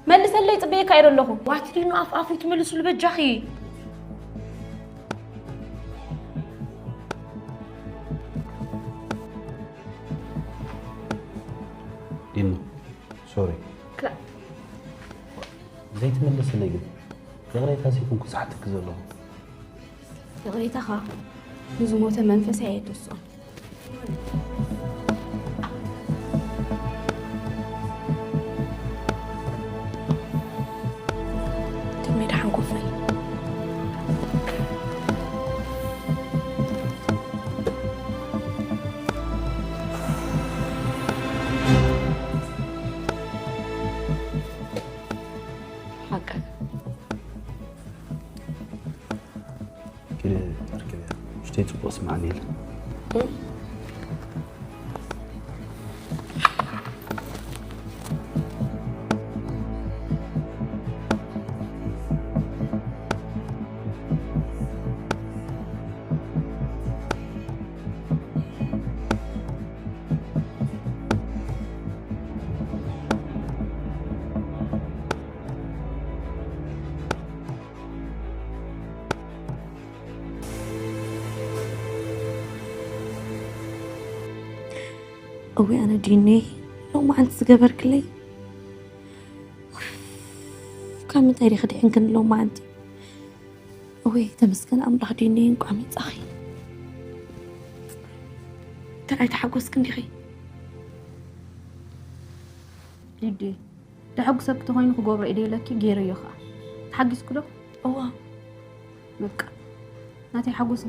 መልሰለይ፣ ጽበየካ እየ ዘለኹ። ዋትዲ ንኣፍ ኣፉ ትመልስሉ በጃኺ። ዲኖ፣ ሶሪ። ዘይትመልስለይ ግን ይቕሬታ ዘይኮንኩ ዝሓተኪ ዘለኹ። ይቕሬታኻ ንዝሞተ መንፈስ ኣየትስኦን። ከመይ ደሓን ኮፍ በል። ሓቀ ኪደ ኣርክብያ። ውሽተይ ጽቡቕ ስማዕኒ ኢለ። እወ ኣነ ዲነይ ሎማዓንቲ ዝገበርክለይ ካብ ምንታይ ዲኺ ድሒንክኒ ሎማዓንቲ? እወ ተመስገን ኣምላኽ ዲነይ እንቋዕ መጻኺ። ተራይ ተሓጎስክ እንዲኺ? ሊዲ፣ ተሐጉሰኪ ተኾይኑ ክገብሮ ኢደ ኢለኪ ገይረዮ ኸዓ። ተሓጊስኩ ዶ? እዋ። በቃ ናተይ ሓጎስ